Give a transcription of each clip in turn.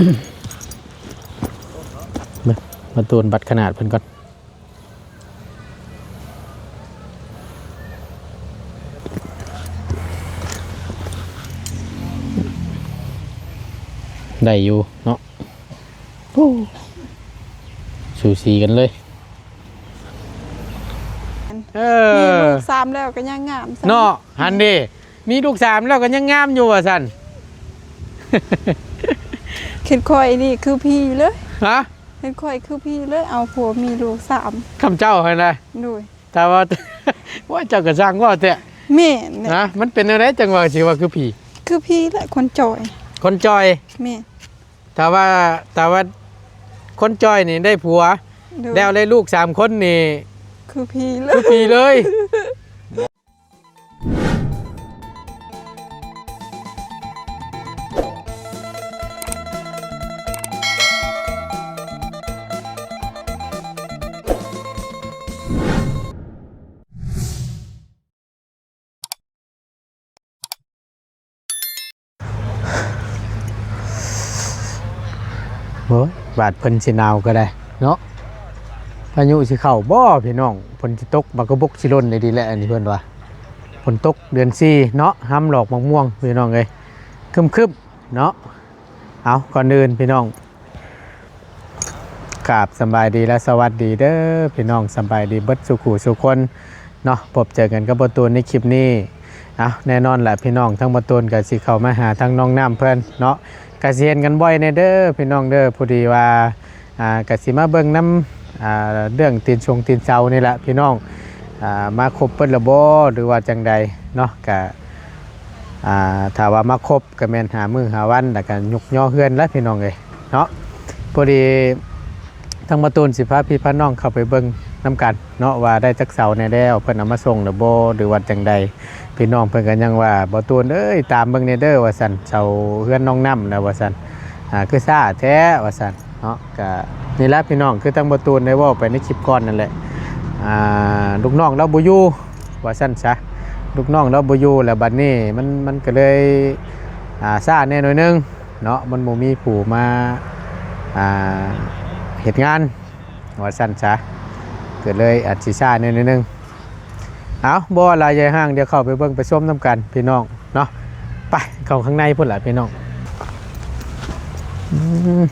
ເບິ່ງ ມາຕວນບັດຂະໜາດເພິ່ນກ່ອນ. ໄດ້ຢູ່ເນາະ. ໂອ້ ສູສີກັນເລີຍ. ເອີ ມີລູກສາມແລ້ວກໍຍັງງາມຊ້ຳເນາະ. ຫັ້ນເດ້ ມີລູກສາມແລ້ວກໍຍັງງາມຢູ່ວ່າຊັ້ນ. ຄິດຂ້ອຍນີ້ຄືຜີເລີຍ. ຮະ? ເຫັນຂ້ອຍຄືຜີເລີຍ ເອົາຜົວມີລູກສາມ. ຄຳເຈົ້າຫັ້ນນະ? ໂດຍ. ຖ້າວ່າ ໂອ້ຍ ເຈົ້າກໍຊ່າງເວົ້າແທ້. ແມ່ນແຫຼະ. ນະ ມັນເປັນແນວໃດຈັ່ງວ່າຊິວ່າຄືຜີ? ຄືຜີແຫຼະ ຄົນຈ່ອຍ. ຄົນຈ່ອຍ? ແມ່ນ. ຖ້າວ່າ ຖ້າວ່າຄົນຈ່ອຍນີ້ໄດ້ຜົວ ໂດຍ ແລ້ວໄດ້ລູກສາມຄົນນີ້ ຄືຜີເລີຍ ຄືຜີເລີຍ. ໂອ້ຍ ບາດເພິ່ນຊິໜາວກໍໄດ້ເນາະ. ພາຍຸຊິເຂົ້າບໍ່ພີ່ນ້ອງ? ຝົນຊິຕົກ ບັກກະບົກຊິຫຼົ່ນໄດ້ດີແຫຼະ ອັນນີ້ເພິ່ນວ່າ. ຝົນຕົກເດືອນສີ່ເນາະ ຫ້າມຫຼອກໝາກມ່ວງພີ່ນ້ອງເອີຍ. ຄຶ້ມໆ ເນາະ. ເອົາ ກ່ອນອື່ນພີ່ນ້ອງ ກາບສຳບາຍດີ ແລະ ສະຫວັດດີເດີພີ່ນ້ອງ. ສຳບາຍດີເບິດສູ່ຜູ້ສູ່ຄົນເນາະ. ພົບເຈີກັນກັບບໍ່ຕູນໃນຄລິບນີ້. ເອົາ ແນ່ນອນລະພີ່ນ້ອງ ທາງບໍ່ຕູນກໍຊິເຂົ້າມາຫາທາງນ້ອງນ້ຳເພິ່ນເນາະ. ກໍຊິເຫັນກັນບ່ອຍແດ່ເດີພີ່ນ້ອງເດີ. ພໍດີວ່າ ອ່າ ກໍຊິມາເບິ່ງນຳ ອ່າ ເລື່ອງຕີນຊົງຕີນເສົານີ້ແຫຼະພີ່ນ້ອງ. ອ່າ ມາຄົບເບິດລະບໍ່ ຫຼືວ່າຈັ່ງໃດເນາະ. ກະ ອ່າ ຖ້າວ່າມາຄົບກໍແມ່ນຫ້າມື້ຫ້າວັນ ແລ້ວກໍຍົກຍໍເຮືອນລະພີ່ນ້ອງເອີຍເນາະ. ພໍດີທາງໝໍຕູນຊິພາພີ່ພານ້ອງເຂົ້າໄປເບິ່ງນຳກັນເນາະ ວ່າໄດ້ຈັກເສົາແດ່ແລ້ວ ເພິ່ນເອົາມາສົ່ງລະບໍ່ ຫຼືວ່າຈັ່ງໃດ. ພີ່ນ້ອງເພິ່ນກໍຍັງວ່າ ໝໍຕູນເອີຍ ຕາມເບິ່ງແດ່ເດີ ວ່າຊັ້ນ ເສົາເຮືອນນ້ອງນ້ຳນະ ວ່າຊັ້ນ ອ່າ ຄືຊ້າແທ້ ວ່າຊັ້ນ. ເນາະ ກະນີ້ລະພີ່ນ້ອງ ຄືທາງບໍ່ຕູນໄດ້ເວົ້າໄປໃນຄລິບກ່ອນນັ້ນແຫຼະ ອ່າ ລູກນ້ອງລາວບໍ່ຢູ່ວ່າຊັ້ນຊະ. ລູກນ້ອງລາວບໍ່ຢູ່ແລ້ວ ບັດນີ້ມັນ ມັນກໍເລີຍ ອ່າ ຊ້າແດ່ໜ້ອຍໜຶ່ງເນາະ ມັນບໍ່ມີຜູ້ມາ ອ່າ ເຮັດງານວ່າຊັ້ນຊະ ກໍເລີຍອາດຊິຊ້າແດ່ໜ້ອຍໜຶ່ງ. ເອົາ ບໍ່ວ່າຫຼາຍໃຫຍ່ຫ່າງ ດຽວເຂົ້າໄປເບິ່ງໄປຊົມນຳກັນພີ່ນ້ອງເນາະ. ໄປ ເຂົ້າຂ້າງໃນພຸ້ນລະພີ່ນ້ອງ. ອືມ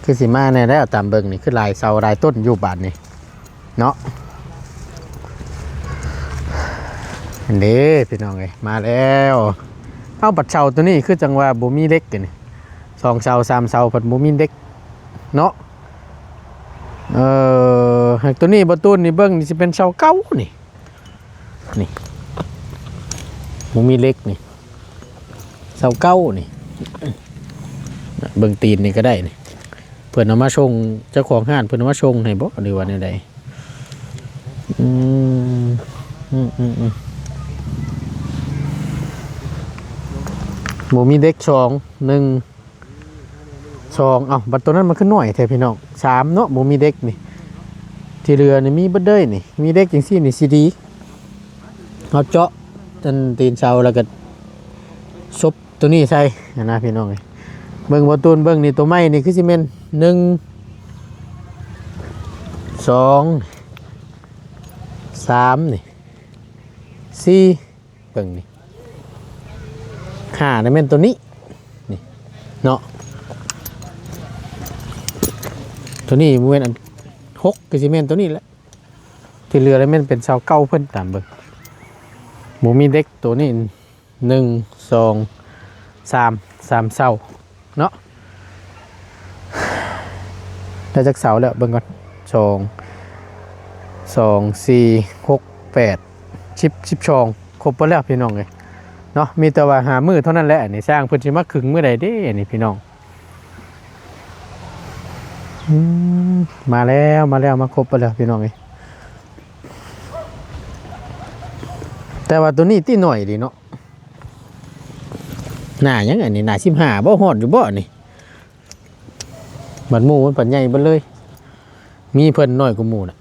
ຄືຊິມາແດ່ແລ້ວ ຕາມເບິ່ງນີ້ ຄືຫຼາຍເສົາຫຼາຍຕົ້ນຢູ່ບາດນີ້ເນາະ. ອັນເດ້ພີ່ນ້ອງເອີຍ ມາແລ້ວ. ເອົາ ບັດເສົາໂຕນີ້ຄືຈັ່ງວ່າບໍ່ມີເຫຼັກນີ້ ສອງເສົາສາມເສົາ ພັດບໍ່ມີເຫຼັກເນາະ. ເອີ ຫາກໂຕນີ້ບໍ່ຕູນນີ້ເບິ່ງ ນີ້ຊິເປັນເສົາເກົ່ານີ້ ນີ້ ບໍ່ມີເຫຼັກນີ້ ເສົາເກົ່ານີ້. ເບິ່ງຕີນນີ້ກໍໄດ້ນີ້ ເພິ່ນເອົາມາສົ່ງ ເຈົ້າຂອງຮ້ານເພິ່ນເອົາມາສົ່ງໃຫ້ບໍ່ ຫຼືວ່າແນວໃດ? ອືມ ອືມ ອືມ ອືມ ບໍ່ມີເຫຼັກ ສອງ ໜຶ່ງ ສອງ. ເອົ້າ ບັດໂຕນັ້ນມັນຄືໜ້ອຍແທ້ພີ່ນ້ອງ ສາມເນາະ ບໍ່ມີເຫຼັກນີ້. ທີ່ເຫຼືອນີ້ມີເບິດເລີຍນີ້ ມີເຫຼັກຈັ່ງຊີ້ນີ້ຊິດີ. ເຮົາເຈາະອັນຕີນເສົາ ແລ້ວກໍສົບໂຕນີ້ໃສ່ຫັ້ນນະພີ່ນ້ອງເອີຍ. ເບິ່ງບໍ່ຕູນເບິ່ງນີ້ ໂຕໃໝ່ນີ້ຄືຊິແມ່ນ ໜຶ່ງ ສອງ ສາມ ນີ້ ສີ່ ເບິ່ງນີ້ ຫ້າ ນີ້ແມ່ນໂຕນີ້ ນີ້ເນາະ. ໂຕນີ້ບໍ່ແມ່ນອັນ ຫົກ ກໍຊິແມ່ນໂຕນີ້ແຫຼະ. ທີ່ເຫຼືອແລ້ວແມ່ນເປັນເສົາເກົ່າເພິ່ນ ຕາມເບິ່ງ ບໍ່ມີເຫຼັກໂຕນີ້ ໜຶ່ງ ສອງ ສາມ ສາມເສົາເນາະ. ໄດ້ຈັກເສົາແລ້ວ ເບິ່ງກ່ອນ ສອງ ສອງ ສີ່ ຫົກ ແປດ ສິບ ສິບສອງ ຄົບເບິດແລ້ວພີ່ນ້ອງເອີຍເນາະ. ມີແຕ່ວ່າຫ້າມື້ເທົ່ານັ້ນແຫຼະ ອັນນີ້ຊ່າງເພິ່ນຊິມາຂຶງມື້ໃດເດ້ ອັນນີ້ພີ່ນ້ອງ. ອືມ ມາແລ້ວ ມາແລ້ວ ມາຄົບເບິດແລ້ວພີ່ນ້ອງເອີຍ. ແຕ່ວ່າໂຕນີ້ຕິໜ້ອຍດີເນາະ. ໜ້າຫຍັງອັນນີ້ ໜ້າສິບຫ້າບໍ່ ຮອດຢູ່ບໍ່ນີ້? ບັດໝູ່ມັນບັດໃຫຍ່ເບິດເລີຍ ມີເພິ່ນໜ້ອຍກວ່າໝູ່ນະ.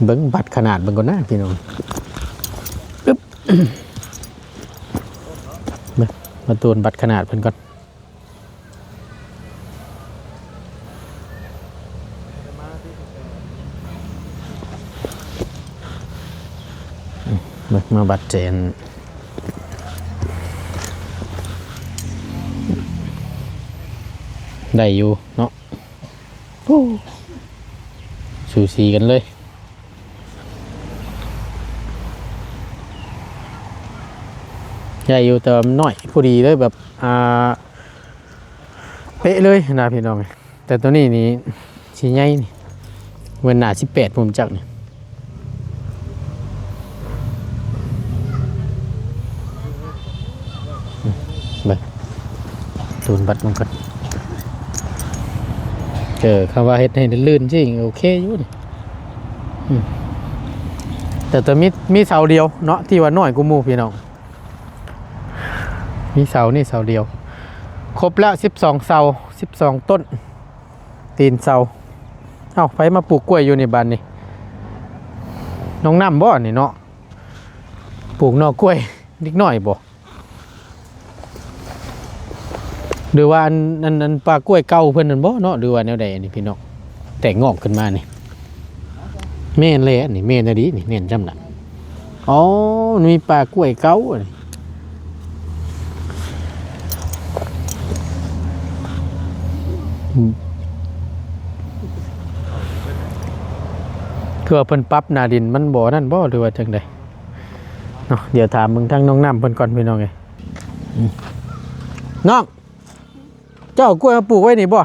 ເບິ່ງບັດຂະໜາດເບິ່ງກ່ອນນະພີ່ນ້ອງ. ອຶບ ມາ ມາຕວນບັດຂະໜາດເພິ່ນກ່ອນ. ມາບັດແຈນ ໄດ້ຢູ່ເນາະ. ໂອ້ ສູສີກັນເລີຍ. ໃຫຍ່ຢູ່ ແຕ່ວ່າມັນນ້ອຍພໍດີເລີຍ ແບບ ອ່າ ເປະເລີຍນະພີ່ນ້ອງ. ແຕ່ໂຕນີ້ນີ້ຊິໃຫຍ່ນີ້ ເໝືອນໜ້າສິບແປດ ພຸ້ນຈັກນີ້. ເບິ່ງ ໂດນບັດມັນກ່ອນ. ເອີ ຄຳວ່າເຮັດໃຫ້ລື່ນໆ ຊິໂອເຄຢູ່ນີ້. ອືມ ແຕ່ ແຕ່ມີ ມີເສົາດຽວເນາະ ທີ່ວ່ານ້ອຍກວ່າໝູ່ພີ່ນ້ອງ. ມີເສົານີ້ເສົາດຽວ ຄົບແລ້ວ ສິບສອງເສົາ ສິບສອງຕົ້ນ ຕີນເສົາ. ເອົ້າ ໃຜມາປູກກ້ວຍຢູ່ນີ້ບາດນີ້? ນ້ອງນ້ຳບໍ່ນີ້ເນາະ? ປູກໜໍ່ກ້ວຍເດັກນ້ອຍບໍ່? ຫຼືວ່າອັນ ອັນ ອັນປ່າກ້ວຍເກົ່າເພິ່ນນັ້ນບໍ່ເນາະ ຫຼືວ່າແນວໃດອັນນີ້ພີ່ນ້ອງ ແຕກງອກຂຶ້ນມານີ້? ແມ່ນແຫຼະ ອັນນີ້ແມ່ນອີ່ຫຼີນີ້ ແມ່ນຊ່ຳນັ້ນ. ອໍ ມັນມີປ່າກ້ວຍເກົ່າ ຄືວ່າເພິ່ນປັບໜ້າດິນມັນບໍ່ນັ້ນບໍ່ ຫຼືວ່າຈັ່ງໃດເນາະ? ດຽວຖາມເບິ່ງທາງນ້ອງນ້ຳເພິ່ນກ່ອນພີ່ນ້ອງເອີຍ. ອືມ ນ້ອງ ເຈົ້າເອົາກ້ວຍມາປູກໄວ້ນີ້ບໍ່?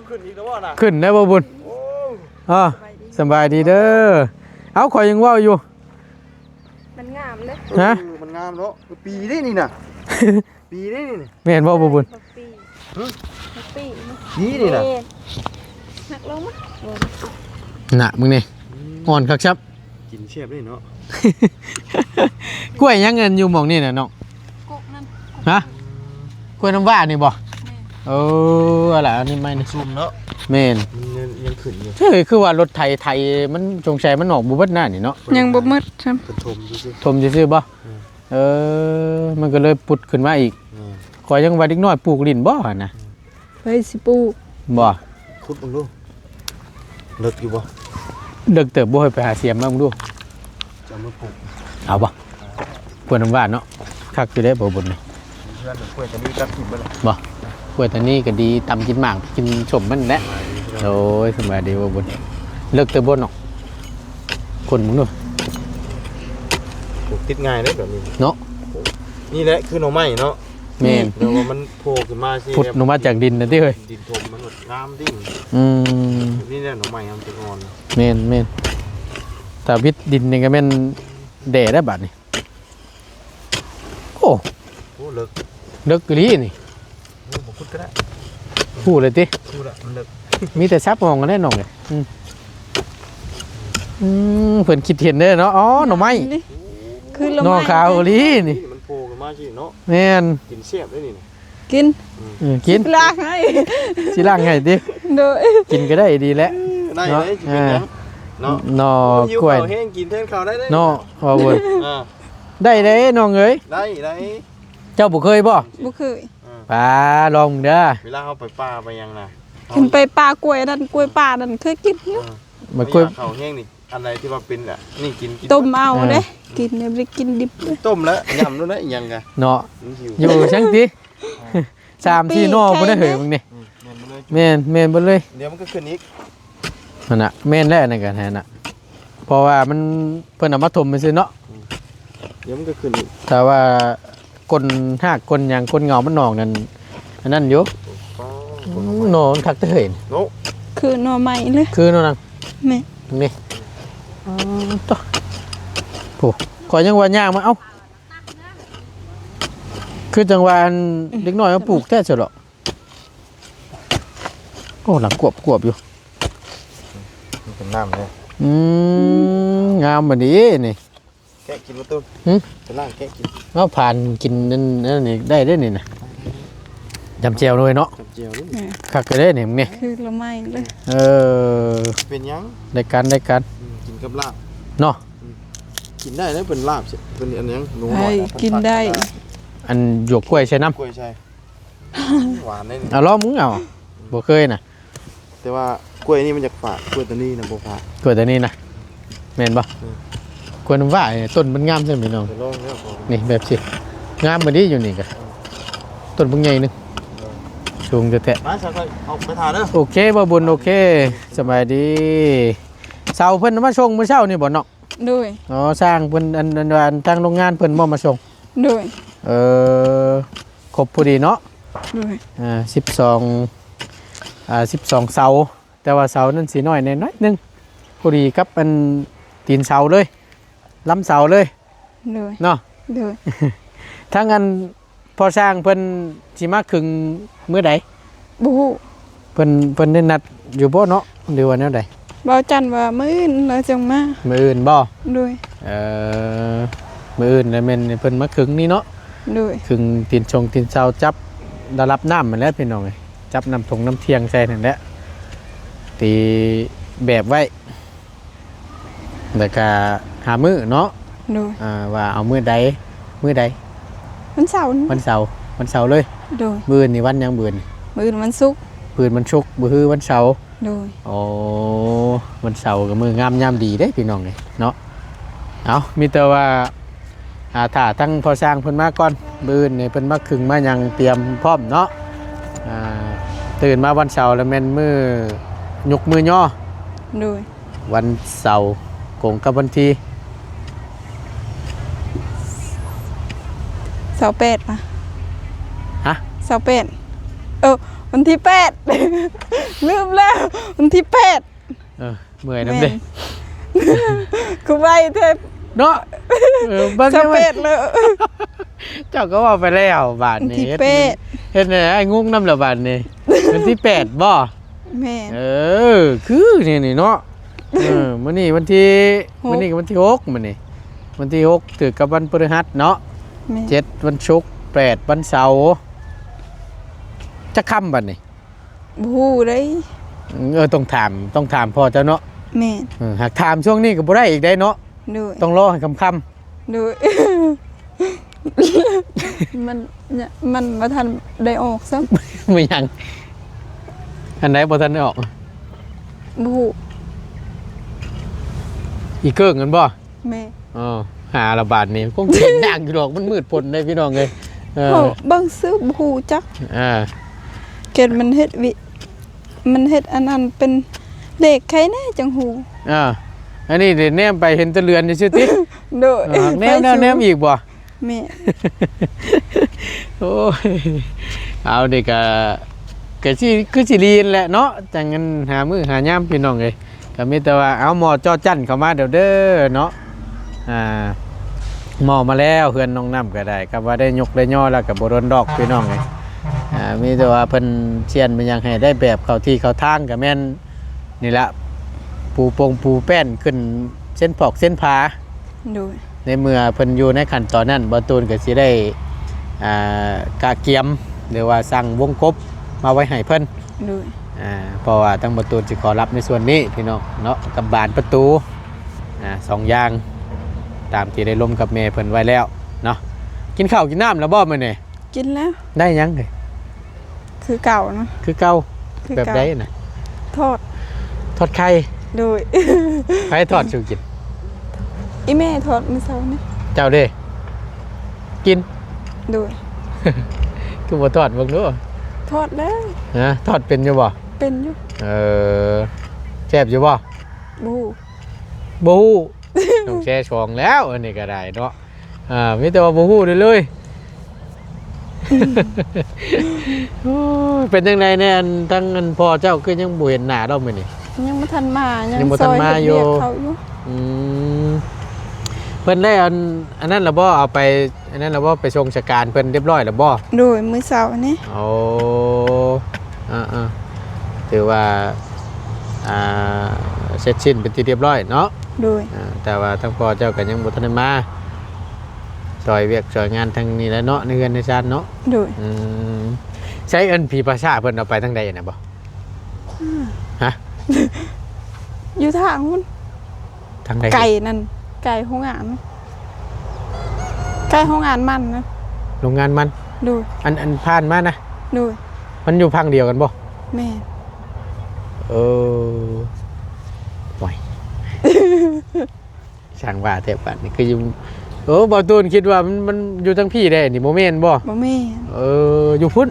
ຂຶ້ນອີກແລ້ວບໍ່ນະ? ຂຶ້ນແລ້ວບໍ່ບຸນ? ໂອ້ ເອີ ສະບາຍດີເດີ. ເອົ້າ ຂ້ອຍຍັງເວົ້າຢູ່ ມັນງາມເດ້. ຮະ? ເອີ ມັນງາມເນາະ. ປີນີ້ນີ້ນະ ປີນີ້ນີ້. ແມ່ນບໍ່ບຸນ? ຮະ? ປີນີ້ນີ້ນະ. ແມ່ນ. ຫັກລົງມາ ນະ ມຶງນີ້ ອືມ ອ່ອນຄັກຊັບ. ກິນແຊບເດ້ເນາະ. ກ້ວຍຫຍັງອັນຢູ່ໝ່ອງນີ້ນະນ້ອງ? ກົກນັ້ນ. ຮະ? ອືມ ກ້ວຍນ້ຳວ້ານີ້ບໍ່? ແມ່ນ. ເອີ ເອົາລະ ອັນນີ້ໃໝ່ນີ້ ຊຸ່ມເນາະ. ແມ່ນ ມັນຍັງ ຍັງຂຶ້ນຢູ່. ເອີ ຄືວ່າລົດໄຖໄຖ ມັນສົງໄສມັນອອກບໍ່ເບິດໜ້ານີ້ເນາະ. ຍັງບໍ່ໝົດຊ້ຳ ເພິ່ນຖົມຊື່ໆ. ຖົມຊື່ໆບໍ່? ແມ່ນ. ເອີ ມັນກໍເລີຍປຸດຂຶ້ນມາອີກ. ແມ່ນ. ຂ້ອຍຍັງວ່າເດັກນ້ອຍປູກຫຼິ້ນບໍ່ຫັ້ນນະ. ແມ່ນ. ໃຜຊິປູກ? ບໍ່ ຂຸດເບິ່ງດູ ເລິກຢູ່ບໍ່? ເລິກເຕີບບໍ່ ໃຫ້ໄປຫາສຽມມາເບິ່ງດູ. ຈະເອົາມາປູກ ເອົາບໍ່? ກ້ວຍນ້ຳຫວານເນາະ ຄັກຢູ່ເດ້ບໍ່ບຸນນີ້. ເພື່ອນກ້ວຍຕານີຕັດຖິ້ມໄປແລ້ວ. ບໍ່ ກ້ວຍຕານີກໍດີ ຕຳກິນໝາກ ກິນສົ້ມມັນແຫຼະ. ໂດຍ ສະບາຍດີບໍ່ບຸນ. ເລິກເຕີບບໍ່ນ້ອງ? ຄົນເບິ່ງດູ ປູກຕິດງ່າຍເດ້ແບບນີ້ເນາະ. ນີ້ແຫຼະຄືໜໍ່ໄມ້ເນາະ. ແມ່ນ ແຕ່ວ່າມັນໂຜ່ຂຶ້ນມາຊີ້ ພຸດອອກມາຈາກດິນນະຕິເຮີ້ຍ. ດິນຖົມມັນງາມຕິ. ອືມ ນີ້ແຫຼະໜໍ່ໄມ້ມັນຈະອ່ອນ. ແມ່ນໆ ຖ້າວິດດິນນີ້ກໍແມ່ນແດ່ແລ້ວບາດນີ້. ໂອ້ ໂອ້ ເລິກ ເລິກອີ່ຫຼີນີ້. ໂອ້ ບໍ່ຂຸດກໍໄດ້ ຮູ້ເລີຍຕິ. ຮູ້ລະ ມັນເລິກ ມີແຕ່ສັບຫ້ອງກັນແຫຼະນ້ອງເອີຍ. ອືມ ອືມ ເພິ່ນຄິດເຫັນເດ້ເນາະ. ອໍ ໜໍ່ໄມ້ ນີ້ຄືໜໍ່ໄມ້ ໜໍ່ຂາວອີ່ຫຼີນີ້. ມັນໂຜ່ຂຶ້ນມາຊີ້ເນາະ. ແມ່ນ ກິນແຊບເດ້ນີ້. ກິນ ອືມ ເອີ ກິນ ຊິລ້າງໃຫ້ ຊິລ້າງໃຫ້ຕິ. ໂດຍ ກິນກໍໄດ້ ດີແຫຼະ ເອີ ໄດ້ເນາະ. ເອີ ເນາະ ກິນແທນເຂົ້າໄດ້ເນາະ ບໍ່ບຸນ. ເອີ ໄດ້ເດ້ນ້ອງເອີຍ ໄດ້ ໄດ້. ເຈົ້າບໍ່ເຄີຍບໍ່? ບໍ່ເຄີຍ. ເອີ ປາ ລອງເດີ ເວລາເຮົາໄປປ່າໄປຫຍັງນະ ຄັນໄປປ່າກ້ວຍນັ້ນ ກ້ວຍປ່ານັ້ນເຄີຍກິນຢູ່. ເອີ ມັນກ້ວຍ ເຂົາແຫ້ງນີ້ ອັນໃດທີ່ວ່າເປັນລະ ນີ້ກິນ ກິນ ຕົ້ມເອົາເດ້. ເອີ ກິນ ບໍ່ໄດ້ກິນດິບເດ້ ຕົ້ມແລ້ວຫຍ້ຳໂລດນະ ອີຫຍັງກະເນາະ. ຢູ່ຈັ່ງຕິ ສາມສີ່ໜໍ່ພຸ້ນເຮີ້ຍ ມຶງນີ້. ອືມ ແມ່ນເບິດເລີຍ ແມ່ນ ແມ່ນເບິດເລີຍ. ດຽວມັນກໍຂຶ້ນອີກ ຫັ້ນນະ ແມ່ນແລ້ວ ອັນນັ້ນກໍຫັ້ນນະ ເພາະວ່າມັນ ເພິ່ນເອົາມາຖົມຊື່ເນາະ. ອືມ ດຽວມັນກໍຂຶ້ນອີກ ແຕ່ວ່າ ກົ້ນຮາກກົ້ນຫຍັງ ກົ້ນເຫງົາມັນອອກນັ້ນ ອັນນັ້ນຢູ່. ໂອ້ ໜໍ່ມັນຄັກແທ້ເຮີ້ຍເນາະ. ຄືໜໍ່ໄມ້ເລີຍ ຄືໜໍ່ນັ້ນ. ແມ່ນ ນີ້ ອໍ ໂທ້ ຂ້ອຍຍັງວ່າຍ່າງມາ ເອົ້າ ຄືຈັ່ງວ່າອັນເດັກນ້ອຍມາປູກແທ້ຊັ້ນເນາະ. ໂອ້ ຫຼັງກວບໆຢູ່ ມັນເປັນນ້ຳເດ້. ອືມ ງາມບັດນີ້ນີ້. ແກະກິນບໍ່ຕູ້? ຫຶ? ໄປລ້າງແກະກິນ. ເອົາ ຜ່ານກິນນັ້ນ ນັ້ນນີ້ໄດ້ເດ້ນີ້ນະ ຈຳແຈ່ວເລີຍເນາະ. ຈຳແຈ່ວເດ້ ແມ່ນ ຄັກເດ້ນີ້ ນີ້ ຄືລະໄມ້ເລີຍ. ເອີ ເປັນຫຍັງ ໄດ້ການ ໄດ້ການ. ອືມ ກິນກັບລາບເນາະ. ອືມ ກິນໄດ້ເດ້ ເປັນລາບ ເປັນອັນຫຍັງ ໜູ ເອີຍ ກິນໄດ້. ອັນຫຍວກກ້ວຍໃສ່ນ້ຳ ກ້ວຍໃສ່ ຫວານເດ້ນີ້. ເອົາລອງມຶງເອົາ ບໍ່ເຄີຍນະ. ແຕ່ວ່າກ້ວຍນີ້ມັນຢາກຝາດ ກ້ວຍຕານີນະບໍ່ຝາດ. ກ້ວຍຕານີນະ ແມ່ນບໍ່? ອືມ ໂຄ ເພິ່ນວ່າຕົ້ນມັນງາມຊັ້ນພີ່ນ້ອງ. ໄປລອງແລ້ວ ນີ້ແບບຊີ້ ງາມບໍ່ດີຢູ່ນີ້ກະ ຕົ້ນບັກໃຫຍ່ໜຶ່ງ ສູງແທ້ໆ. ໄປ ຊັ້ນຂ້ອຍອອກໄປຖ້າເດີ. ໂອເຄ ບ່າວບຸນ ໂອເຄ ສະບາຍດີ. ເສົາເພິ່ນມາສົ່ງມື້ເຊົ້ານີ້ບໍ່ເນາະ? ໂດຍ. ອໍ ຊ່າງເພິ່ນ ອັນ ອັນວ່າ ອັນທາງໂຮງງານເພິ່ນບໍ່ມາສົ່ງ? ໂດຍ. ເອີ ຄົບພໍດີເນາະ? ໂດຍ. ອ່າ ສິບສອງ ອ່າ ສິບສອງເສົາ ແຕ່ວ່າເສົານັ້ນຊິນ້ອຍແດ່ໜ້ອຍໜຶ່ງ ພໍດີກັບອັນຕີນເສົາເລີຍ ລຳເສົາເລີຍ. ໂດຍ. ເນາະ? ໂດຍ. ທາງອັນພໍ່ຊ່າງເພິ່ນຊິມາຄຶງມື້ໃດ? ບໍ່ຮູ້. ເພິ່ນ ເພິ່ນໄດ້ນັດຢູ່ບໍ່ເນາະ ຫຼືວ່າແນວໃດ? ເວົ້າຈັນວ່າມື້ອື່ນລາວຈຶ່ງມາ. ມື້ອື່ນບໍ່? ໂດຍ. ເອີ ມື້ອື່ນລະແມ່ນເພິ່ນມາຄຶງນີ້ເນາະ? ໂດຍ. ຄຶງຕີນຊົງຕີນເສົາ ຈັບລະດັບນ້ຳຫັ້ນແຫຼະພີ່ນ້ອງເອີຍ ຈັບນ້ຳທົ່ງນ້ຳທ່ຽງໃສ່ຫັ້ນແຫຼະ ຕີແບບໄວ້ ແລ້ວກະຫາມື້ເນາະ? ໂດຍ. ອ່າ ວ່າເອົາມື້ໃດ ມື້ໃດ? ວັນເສົາ. ວັນເສົາ ວັນເສົາເລີຍ? ໂດຍ. ມື້ອື່ນນີ້ວັນຫຍັງ? ມື້ອື່ນ ມື້ອື່ນວັນສຸກ. ມື້ອື່ນວັນສຸກ ມື້ຮືວັນເສົາ. ໂດຍ. ໂອ້ ວັນເສົາກະມື້ງາມຍາມດີເດ້ພີ່ນ້ອງເອີຍເນາະ. ເອົາ ມີແຕ່ວ່າ ອ່າ ຖ້າທາງພໍ່ຊ່າງເພິ່ນມາກ່ອນ ມື້ອື່ນນີ້ເພິ່ນມາຄຶງມາຫຍັງຕຽມພ້ອມເນາະ. ອ່າ ຕື່ນມາວັນເສົາລະແມ່ນມື້ຍຸກມື້ຍໍ. ໂດຍ. ວັນເສົາກົງກັບວັນທີ ຊາວແປດ ຫະ? ຊາວແປດ ເອີ ວັນທີແປດ ລືມແລ້ວ ວັນທີແປດ. ເອີ ເມື່ອຍນຳເດ້ ຄືໄວແທ້ເນາະ. ເອີ ເບິ່ງ ຊາວແປດແລ້ວ ເຈົ້າກະເວົ້າໄປແລ້ວບາດນີ້. ເຮັດໃຫ້ອ້າຍງົງນຳແລ້ວບາດນີ້. ວັນທີແປດບໍ່? ແມ່ນ. ເອີ ຄືນີ້ນີ້ເນາະ. ເອີ ມື້ນີ້ວັນທີ ຫົກ ມື້ນີ້ກະວັນທີຫົກ ມື້ນີ້ ວັນທີຫົກຖືກກັບວັນພຶດຫັດເນາະ. ແມ່ນ. ເຈັດວັນສຸກ ແປດວັນເສົາ. ຈັກຄ່ຳບາດນີ້? ບໍ່ຮູ້ເດ້. ເອີ ຕ້ອງຖາມ ຕ້ອງຖາມພໍ່ເຈົ້າເນາະ. ແມ່ນ. ເອີ ຫາກຖາມຊ່ວງນີ້ກະບໍ່ໄດ້ອີກໄດ໋ເນາະ. ໂດຍ. ຕ້ອງລໍໃຫ້ຄ່ຳໆ. ໂດຍ. ມັນ ມັນບໍ່ທັນໄດ້ອອກຊ້ຳ. ແມ່ນຫຍັງ? ອັນໃດບໍ່ທັນໄດ້ອອກ? ບໍ່ຮູ້. ອີເກີ້ງຫັ້ນບໍ່? ແມ່ນ. ອໍ ຫາລະບາດນີ້ ຄົງເຫັນຍາກຢູ່ດອກ ມັນມືດຝົນເດ້ພີ່ນ້ອງເອີຍ. ເອີ ເຮົາເບິ່ງຊື່ບໍ່ຮູ້ຈັກ. ອ່າ ເກດມັນເຮັດວິ ມັນເຮັດອັນນັ້ນເປັນເລກໄຄແນ່ຈັ່ງຮູ້. ອ່າ ອັນນີ້ເດແນມໄປເຫັນແຕ່ເລື່ອນຊື່ຕິ. ໂດຍ. ເອີ ແນມແລ້ວແນມອີກບໍ່? ແມ່ນ. ໂອ້ຍ ເອົານີ້ກະ ກະຊິ ຄືຊິລີນແຫຼະເນາະ ຈັ່ງນັ້ນຫາມື້ຫາຍາມພີ່ນ້ອງເອີຍ. ກະມີແຕ່ວ່າເອົາໝໍ້ຈໍ້ຈັ້ນເຂົ້າມາເດີເນາະ. ອ່າ ໝໍ້ມາແລ້ວ ເຮືອນນ້ອງນ້ຳກະໄດ້ ກະວ່າໄດ້ຍົກໄດ້ຍໍແລ້ວກະບໍ່ດົນດອກພີ່ນ້ອງເອີຍ. ອ່າ ມີແຕ່ວ່າເພິ່ນຊຽນເປັນຫຍັງໃຫ້ໄດ້ແບບເຂົ້າທີ່ເຂົ້າທາງ ກະແມ່ນນີ້ລະ ປູປົງປູແປ້ນຂຶ້ນເຊັ່ນພອກເຊັ່ນຜາ. ໂດຍ. ໃນເມື່ອເພິ່ນຢູ່ໃນຂັ້ນຕອນນັ້ນ ບ່າວຕູນກະຊິໄດ້ ອ່າ ກະກຽມ ຫຼືວ່າສັ່ງວົງກົບມາໄວ້ໃຫ້ເພິ່ນ. ໂດຍ. ອ່າ ເພາະວ່າທາງບ່າວຕູນຊິຂໍຮັບໃນສ່ວນນີ້ພີ່ນ້ອງເນາະ ກັບບານປະຕູ ອ່າ ສອງຢ່າງ ຕາມທີ່ໄດ້ລົມກັບແມ່ເພິ່ນໄວ້ແລ້ວເນາະ. ກິນເຂົ້າກິນນ້ຳແລ້ວບໍ່ມື້ນີ້? ກິນແລ້ວ. ໄດ້ຫຍັງ? ຄືເກົ່ານະ. ຄືເກົ່າ. ຄືເກົ່າ. ແບບໃດນະ? ທອດ. ທອດໄຂ່. ໂດຍ. ໃຜທອດສູ່ກິນ? ອີ່ແມ່ທອດມື້ເຊົ້ານີ້. ເຈົ້າເດ້? ກິນ. ໂດຍ. ຄືບໍ່ທອດເບິ່ງດູ? ທອດແລ້ວ. ຮະ? ທອດເປັນຢູ່ບໍ່? ເປັນຢູ່. ເອີ ແຊບຢູ່ບໍ່? ບໍ່ຮູ້. ບໍ່ຮູ້. ຕ້ອງແຊສອງແລ້ວ ອັນນີ້ກະໄດ້ເນາະ. ອ່າ ມີແຕ່ວ່າບໍ່ຮູ້ເລີຍ. ໂອ້ຍ ເປັນຈັ່ງໃດແດ່ ອັນ ທາງອັນພໍ່ເຈົ້າຄືຍັງບໍ່ເຫັນໜ້າດອກມື້ນີ້? ຍັງບໍ່ທັນມາ ຍັງ ຍັງບໍ່ທັນມາຢູ່ ຊ່ອຍເຮັດວຽກເຂົາຢູ່. ອືມ ເພິ່ນໄດ້ອັນ ອັນນັ້ນລະບໍ່? ເອົາໄປ ອັນນັ້ນລະບໍ່? ໄປສົ່ງສະການເພິ່ນຮຽບຮ້ອຍລະບໍ່? ໂດຍ ມື້ເຊົ້ານີ້. ໂອ້ ອ່າໆ ຖືວ່າ ອ່າ ເສັດສິ້ນເປັນທີ່ຮຽບຮ້ອຍເນາະ. ໂດຍ. ອ່າ ແຕ່ວ່າທາງພໍ່ເຈົ້າກະຍັງບໍ່ທັນໄດ້ມາ ຊ່ອຍວຽກຊ່ອຍງານທາງນີ້ແຫຼະເນາະ ໃນເຮືອນໃນຊານເນາະ. ໂດຍ. ອືມ ໃສ ອັນຜີປາສາດເພິ່ນເອົາໄປທາງໃດນະບໍ່? ຮະ? ຢູ່ທາງພຸ້ນ. ທາງໃດ? ໄກນັ້ນ ໄກໂຮງງານ ໄກໂຮງງານມັນນະ. ໂຮງງານມັນ? ໂດຍ. ອັນ ອັນຜ່ານມານະ? ໂດຍ. ມັນຢູ່ຝັ່ງດຽວກັນບໍ່? ແມ່ນ. ເອີ ຫວຍ. ຊ່າງວ່າແທ້ບາດນີ້ ຄືຢູ່ ໂອ້ ບ່າວຕູນຄິດວ່າມັນ ມັນຢູ່ທາງພີ້ເດ້ ນີ້ບໍ່ແມ່ນບໍ່? ບໍ່ແມ່ນ. ເອີ ຢູ່ພຸ້ນ?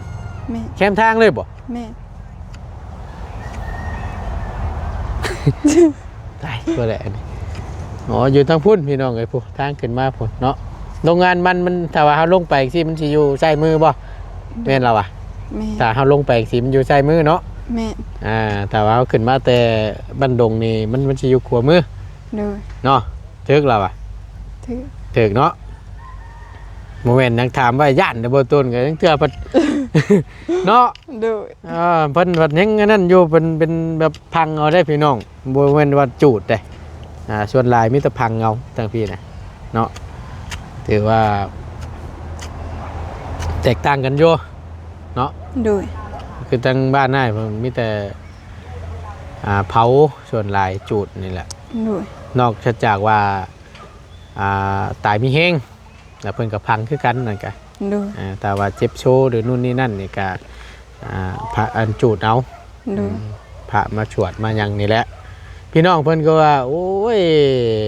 ແມ່ນ. ແຄມທາງເລີຍບໍ່? ແມ່ນ. ຕາຍ ບໍ່ແຫຼະອັນນີ້. ອໍ ຢູ່ທາງພຸ້ນພີ່ນ້ອງເອີຍ ພຸ້ນ ທາງຂຶ້ນມາພຸ້ນເນາະ. ໂຮງງານມັນ ມັນ ຖ້າວ່າເຮົາລົງໄປຈັ່ງຊີ້ ມັນຊິຢູ່ຊ້າຍມືບໍ່? ໂດຍ. ແມ່ນລະວະ? ແມ່ນ. ຖ້າເຮົາລົງໄປຈັ່ງຊີ້ ມັນຢູ່ຊ້າຍມືເນາະ? ແມ່ນ. ອ່າ ຖ້າວ່າເຮົາຂຶ້ນມາແຕ່ບ້ານດົງນີ້ ມັນ ມັນຊິຢູ່ຂວາມື. ໂດຍ. ເນາະ ຖືກລະວະ? ຖືກ. ຖືກເນາະ. ບໍ່ແມ່ນຫຍັງ ຖາມວ່າຢ້ານເດ້ບໍ່ ຕົ້ນ ກໍຍັງເທື່ອເພິ່ນ ເນາະ. ໂດຍ. ອ່າ ເພິ່ນເພິ່ນຍັງອັນນັ້ນຢູ່ ເພິ່ນເປັນແບບພັງເອົາເດ້ພີ່ນ້ອງ ບໍ່ແມ່ນວ່າຈູດເດ້. ອ່າ ສ່ວນຫຼາຍມີແຕ່ພັງເອົາທາງພີ້ນະເນາະ ຖືວ່າແຕກຕ່າງກັນຢູ່ເນາະ. ໂດຍ. ຄືທາງບ້ານອ້າຍເພິ່ນມີແຕ່ ອ່າ ເຜົາ ສ່ວນຫຼາຍຈູດນີ້ແຫຼະ. ໂດຍ. ນອກຈາກວ່າ ອ່າ ຕາຍມີແຮງ ແລ້ວເພິ່ນກໍພັງຄືກັນນັ້ນກະ. ໂດຍ. ເອີ ຖ້າວ່າເຈັບໂຊ ຫຼື ນູ້ນນີ້ນັ້ນນີ້ກະ ອ່າ ພະ ອັນຈູດເອົາ. ໂດຍ. ອືມ ພະມາສວດມາຫຍັງນີ້ແຫຼະ. ພີ່ນ້ອງເພິ່ນກໍວ່າ ໂອ້ຍ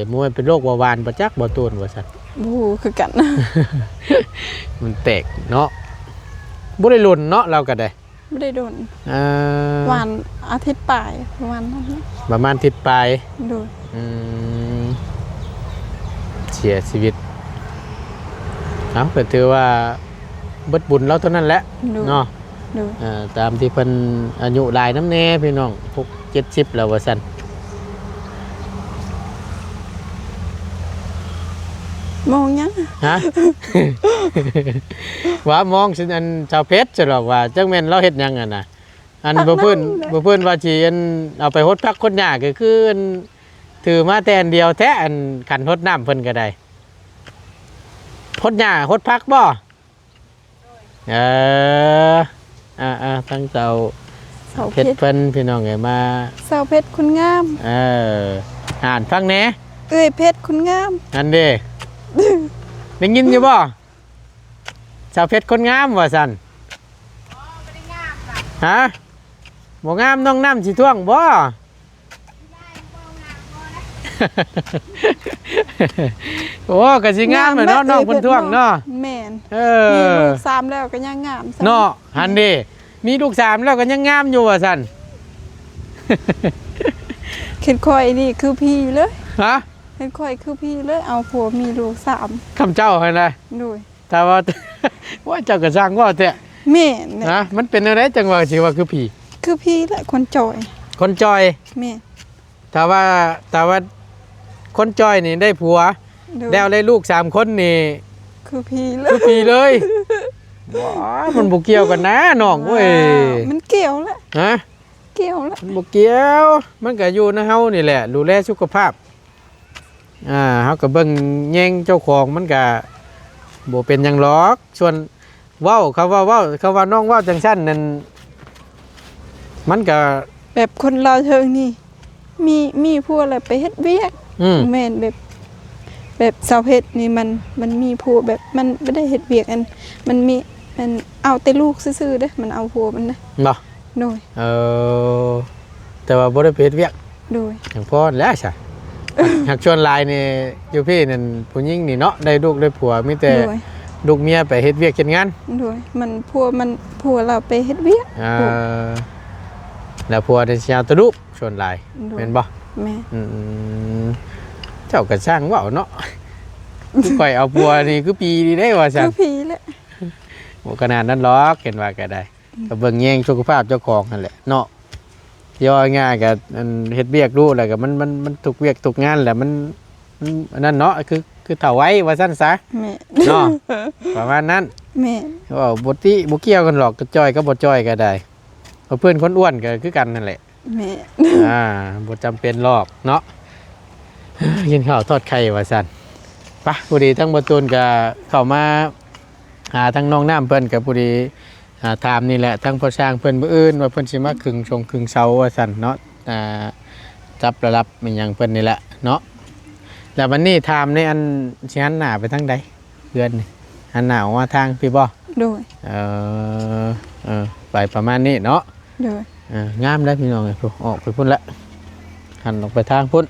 ບໍ່ແມ່ນເປັນໂລກເບົາຫວານບໍ່ຈັກບໍ່ ໂຕນ ວ່າຊັ້ນ. ບໍ່ຮູ້ຄືກັນ ມັນແຕກເນາະ. ບໍ່ໄດ້ດົນເນາະ ລາວກໍໄດ້ ບໍ່ໄດ້ດົນ. ເອີ ປະມານອາທິດປາຍ ປະມານນັ້ນແຫຼະ ປະມານທິດປາຍ. ໂດຍ. ອືມ ເສຍຊີວິດ. ເອົ້າ ກໍຖືວ່າເບິດບຸນລາວເທົ່ານັ້ນແຫຼະ. ໂດຍ. ເນາະ. ໂດຍ. ເອີ ຕາມທີ່ເພິ່ນອາຍຸຫຼາຍນຳແດ່ພີ່ນ້ອງ ຫົກເຈັດສິບແລ້ວວ່າຊັ້ນ. ມອງຫຍັງ? ຮະ? ວ່າມອງຊິ ອັນ ສາວເພັດ ສະດອກວ່າ ຈັກແມ່ນລາວເຮັດຫຍັງຫັ້ນນະ. ອັນ ບໍ່ເພິ່ນ ບໍ່ເພິ່ນວ່າຊິ ອັນ ເອົາໄປຫົດຜັກຫົດຫຍ້າ ກໍຄື ອັນ ຖືມາແຕ່ອັນດຽວແທ້ ອັນ ຂັນຫົດນ້ຳເພິ່ນກໍໄດ້. ຫົດຫຍ້າຫົດຜັກບໍ່? ເອີ ອ່າໆ ທາງເຈົ້າ ສາວເພັດ ເພັດເພິ່ນ ພີ່ນ້ອງເອີຍ ມາ ສາວເພັດຄົນງາມ. ເອີ ອ່ານຟັງແດ່ ເອື້ອຍເພັດຄົນງາມ. ອັນເດ ໄດ້ຍິນຢູ່ບໍ່? ສາວເພັດຄົນງາມວ່າຊັ້ນ. ຮະ? ບໍ່ງາມ ນ້ອງນ້ຳຊິທ້ວງບໍ່? ໂອ້ ກໍຊິງາມແຫຼະເນາະ ນ້ອງເພິ່ນທ້ວງເນາະ. ແມ່ນ. ເອີ ມີລູກສາມແລ້ວກໍຍັງງາມຊ້ຳເນາະ. ຫັ້ນເດ ມີລູກສາມແລ້ວກໍຍັງງາມຢູ່ວ່າຊັ້ນ. ເຫັນຂ້ອຍນີ້ຄືຜີເລີຍ. ຮະ? ເຫັນຂ້ອຍຄືຜີເລີຍ ເອົາຜົວມີລູກສາມ ຄຳເຈົ້າຫັ້ນນະ. ໂດຍ. ຖ້າວ່າ ໂອ້ຍ ເຈົ້າກໍຊ່າງເວົ້າແທ້. ແມ່ນແຫຼະ. ຮະ? ມັນເປັນແນວໃດຈັ່ງວ່າ ຊິວ່າຄືຜີ? ຄືຜີແຫຼະ ຄົນຈ່ອຍ. ຄົນຈ່ອຍ? ແມ່ນ. ຖ້າວ່າ ຖ້າວ່າຄົນຈ່ອຍນີ້ໄດ້ຜົວ ໂດຍ ແລ້ວໄດ້ລູກສາມຄົນນີ້ ຄືຜີເລີຍ ຄືຜີເລີຍ. ວ້າ ມັນບໍ່ກ່ຽວກັນນະນ້ອງເອີຍ. ມັນກ່ຽວແຫຼະ. ຮະ? ກ່ຽວແຫຼະ. ມັນບໍ່ກ່ຽວ ມັນກໍຢູ່ນຳເຮົານີ້ແຫຼະ ດູແລສຸຂະພາບ. ອ່າ ເຮົາກໍເບິ່ງແຍງເຈົ້າຂອງ ມັນກະບໍ່ເປັນຫຍັງຫຼອກ. ສ່ວນເວົ້າ ຄຳວ່າເວົ້າ ຄຳວ່ານ້ອງເວົ້າຈັ່ງຊັ້ນນັ້ນ ມັນກະ ແບບຄົນລາວເທິງນີ້ ມີ ມີຜົວແລ້ວໄປເຮັດວຽກ. ອືມ ແມ່ນແບບ ແບບສາວເພັດນີ້ ມັນ ມັນມີຜົວ ແບບມັນບໍ່ໄດ້ເຮັດວຽກ ອັນ ມັນມີ ອັນ ເອົາແຕ່ລູກຊື່ໆເດ້ ມັນເອົາຜົວມັນເດ້. ບໍ່? ໂດຍ. ເອີ ແຕ່ວ່າບໍ່ໄດ້ໄປເຮັດວຽກ. ໂດຍ. ຫຍັງພໍແລ້ວຊະ. ຫາກສ່ວນຫຼາຍນີ້ຢູ່ພີ້ນັ້ນ ຜູ້ຍິງນີ້ເນາະ ໄດ້ລູກໄດ້ຜົວ ມີແຕ່ ໂດຍ ລູກເມຍໄປເຮັດວຽກເຮັດງານ. ໂດຍ. ມັນຜົວ ມັນ ຜົວລາວໄປເຮັດວຽກ. ເອີ ແລ້ວຜົວນີ້ຊິເອົາແຕ່ລູກ ສ່ວນຫຼາຍ. ໂດຍ. ແມ່ນບໍ່? ແມ່ນ. ອືມ ເຈົ້າກໍຊ່າງເວົ້າເນາະ. ຂ້ອຍເອົາຜົວນີ້ຄືຜີນີ້ເດ້ວ່າຊັ້ນ. ຄືຜີແຫຼະ. ບໍ່ຂະໜາດນັ້ນຫຼອກ ເຫັນວ່າກໍໄດ້. ອືມ ກໍເບິ່ງແຍງສຸຂະພາບເຈົ້າຂອງຫັ້ນແຫຼະເນາະ. ຊິເວົ້າງ່າຍໆ ກໍ ອັນ ເຮັດວຽກດູ ແລ້ວກໍມັນ ມັນ ມັນທຸກວຽກທຸກງານແຫຼະ ມັນ ມັນອັນນັ້ນເນາະ ຄື ຄືເຖົ້າໄວວ່າຊັ້ນຊະ. ແມ່ນ. ເນາະ ປະມານນັ້ນ. ແມ່ນ. ເວົ້າບໍ່ຕິ ບໍ່ກ່ຽວກັນຫຼອກ ກໍຈ່ອຍກັບບໍ່ຈ່ອຍກໍໄດ້. ເພື່ອນຄົນອ້ວນກໍຄືກັນນັ້ນແຫຼະ. ແມ່ນ. ອ່າ ບໍ່ຈຳເປັນຫຼອກເນາະ. ກິນເຂົ້າທອດໄຂ່ວ່າຊັ້ນ. ປະ ພໍດີທາງບໍ່ຕູນກໍເຂົ້າມາຫາທາງນ້ອງນ້ຳເພິ່ນ ກໍພໍດີ ອ່າ ຖາມນີ້ແຫຼະ ທາງພໍ່ຊ່າງເພິ່ນ ມື້ອື່ນວ່າເພິ່ນຊິມາຂຶງຊົງຂຶງເສົາວ່າຊັ້ນເນາະ. ອ່າ ຈັບລະດັບອີ່ຫຍັງເພິ່ນນີ້ແຫຼະເນາະ. ແລ້ວບັດນີ້ຖາມໃນອັນ ຊິຫັນໜ້າໄປທາງໃດ? ເຮືອນນີ້ ຫັນໜ້າອອກມາທາງພີ້ບໍ່? ໂດຍ. ເອີ ເອີ ໄປປະມານນີ້ເນາະ. ໂດຍ. ເອີ ງາມເດ້ພີ່ນ້ອງເອີຍ ພຸ້ນ ອອກໄປພຸ້ນລະ ຫັນອອກໄປທາງພຸ້ນ.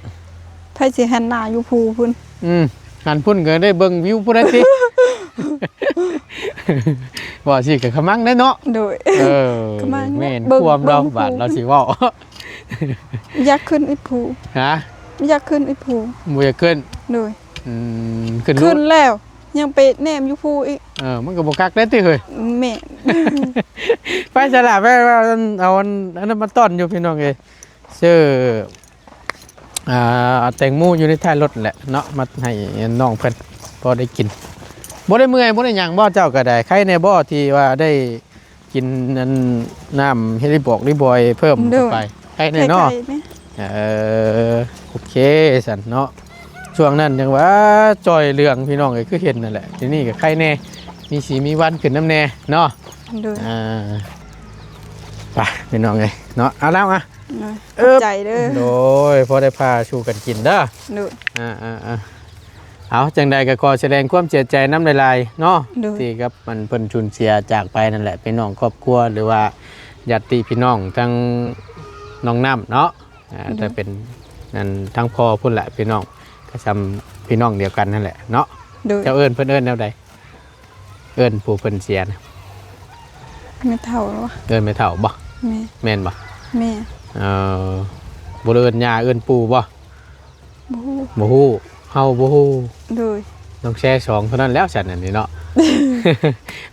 ໃຜຊິຫັນໜ້າຢູ່ພູພຸ້ນ. ອືມ ຫັ້ນພຸ້ນກໍໄດ້ເບິ່ງວິວພຸ້ນແຫຼະຕິ ວ່າຊິກໍຂະມັງໄດ້ເນາະ ໂດຍ ເອີ ຂະມັງ ແມ່ນ ເບິ່ງ ຄວາມລາວ ເບິ່ງ ບາດລາວຊິເວົ້າ ຢາກຂຶ້ນອີກພູ ຮະ ຢາກຂຶ້ນອີກພູ ບໍ່ຢາກຂຶ້ນ ໂດຍ ອືມ ຂຶ້ນ ຂຶ້ນແລ້ວ ຍັງໄປແນມຢູ່ພູອີກ ເອີ ມັນກໍບໍ່ຄັກໄດ້ຕິເຮີ້ຍ ແມ່ນ ໄປຊະລະ ໄປ ໄປ ເອົາອັນ ອັນນັ້ນມາຕ້ອນຢູ່ ພີ່ນ້ອງເອີຍ ຊື້ ອ່າ ແຕງໂມຢູ່ໃນທ້າຍລົດແຫຼະເນາະ ມາໃຫ້ນ້ອງເພິ່ນພໍໄດ້ກິນ ບໍ່ໄດ້ເມື່ອຍບໍ່ໄດ້ຫຍັງບໍ່ ເຈົ້າກໍໄດ້ ໄຄແດ່ບໍ່ທີ່ວ່າໄດ້ກິນອັນ ນ້ຳເຮລິບອກລິບອຍເພີ່ມ ໂດຍ ເຂົ້າໄປ ໄຄແດ່ເນາະ ໄຄແດ່ ເອີ ໂອເຄຊັ້ນເນາະ ຊ່ວງນັ້ນຈັ່ງວ່າຈ່ອຍເຫຼືອງ ພີ່ນ້ອງເອີຍ ຄືເຫັນນັ້ນແຫຼະ ດຽວນີ້ກໍໄຄແດ່ ມີສີມີວັນຂຶ້ນນຳແດ່ເນາະ ໂດຍ ອ່າ ໄປ ພີ່ນ້ອງເອີຍເນາະ ເອົາແລ້ວ ອ່ະ ໂດຍ ເອີ ຂອບໃຈເດີ ໂດຍ ພໍໄດ້ພາສູ່ກັນກິນເດີ ໂດຍ ອ່າໆໆ ເອົາ ຈັ່ງໃດກໍຂໍສະແດງຄວາມເສຍໃຈນຳຫຼາຍໆເນາະ ໂດຍ ທີ່ກັບມັນເພິ່ນສູນເສຍຈາກໄປນັ້ນແຫຼະ ພີ່ນ້ອງຄອບຄົວ ຫຼືວ່າຍາດຕິພີ່ນ້ອງທັງນ້ອງນ້ຳເນາະ ອ່າ ໂດຍ ແຕ່ເປັນນັ້ນທັງພໍ່ພຸ້ນແຫຼະ ພີ່ນ້ອງ ກໍຊ່ຳພີ່ນ້ອງດຽວກັນນັ້ນແຫຼະເນາະ ໂດຍ ເຈົ້າເອີ້ນ ເພິ່ນເອີ້ນແນວໃດ? ເອີ້ນຜູ້ເພິ່ນເສຍນະ ແມ່ເຖົ້າຫວະ ເອີ້ນແມ່ເຖົ້າບໍ່? ແມ່ນ ແມ່ນບໍ່? ແມ່ນ ເອີ ບໍ່ໄດ້ເອີ້ນຍ່າເອີ້ນປູ່ບໍ່? ບໍ່ຮູ້ ບໍ່ຮູ້ ເຮົາບໍ່ຮູ້ ໂດຍ ນ້ອງແຊສອງເທົ່ານັ້ນແລ້ວຊັ້ນ ອັນນີ້ເນາະ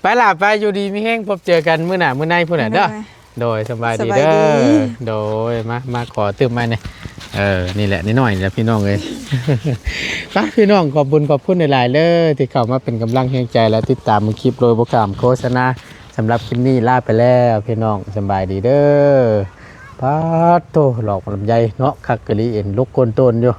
ໄປລະ ໄປ ຢູ່ດີມີແຮງ ພົບເຈີກັນມື້ໜ້າມື້ໃນພຸ້ນນະເດີ ໂດຍ ໂດຍ ສະບາຍດີເດີ ສະບາຍດີ ໂດຍ ມາ ມາຂໍຕື່ມໄມ້ແດ່ ເອີ ນີ້ແຫຼະ ນ້ອຍໆນີ້ແຫຼະ ພີ່ນ້ອງເອີຍ ໄປ ພີ່ນ້ອງ ຂອບບຸນຂອບຄຸນຫຼາຍໆເດີ ທີ່ເຂົ້າມາເປັນກຳລັງແຮງໃຈ ແລະ ຕິດຕາມເບິ່ງຄລິບໂດຍບໍ່ຂ້າມໂຄສະນາ ສຳລັບຄລິບນີ້ລາໄປແລ້ວ ພີ່ນ້ອງ ສະບາຍດີເດີ ປາດໂທ້ ດອກລຳໄຍເນາະ ຄັກອີ່ຫຼີ ເຫັນລຸກໂກນໂຕນຢູ່